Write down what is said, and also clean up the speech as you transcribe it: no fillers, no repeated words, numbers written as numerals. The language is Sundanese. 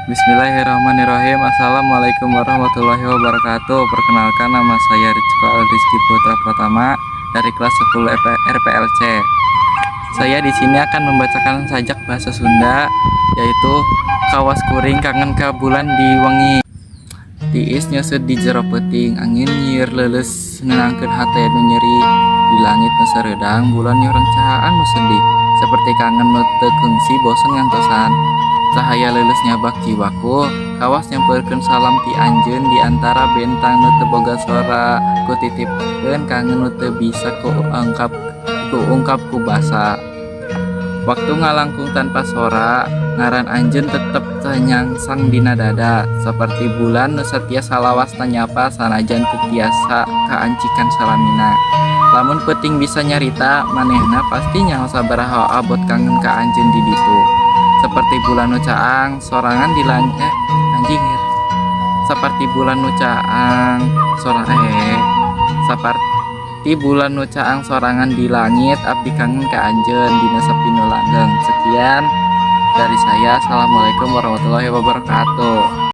Bismillahirrahmanirrahim. Assalamualaikum warahmatullahi wabarakatuh. Perkenalkan, nama saya Rizko Al-Rizky Putra Pratama dari kelas 10 RPLC. Saya di sini akan membacakan sajak bahasa Sunda, yaitu Kawas Kuring Kangen Ka Bulan di Wengi. Tiis nyeuseuh di jero peuting, angin nyiir leuleus nenangkeun hate nu nyeri. Di langit nu sareudang, bulan nyorang cahaan nu sedih, seperti kangen nu teu keungsi bosen ngantosan. Cahaya leuleus nyabak jiwaku, kawas nyampeurkeun salam ti anjeun. Di antara bentang nu teu boga sora, ku titipkeun kangen nu teu bisa ku ungkap ku basa. Waktu ngalangkung tanpa sora, ngaran anjeun tetep tenyangsang dina dada, seperti bulan nu satia salawasna nyapa sanajan teu tiasa kaancikan salamina. Lamun peuting bisa nyarita, manehna pasti nyaho sabaraha abot kangen ka anjeun di ditu. Seperti bulan nu caang sorangan di langit, eh anjing, seperti bulan nu caang sorang, eh seperti bulan nu caang sorangan di langit, abdi kangen ka anjeun dina sepi nu langgeng. Sekian dari saya. Assalamualaikum warahmatullahi wabarakatuh.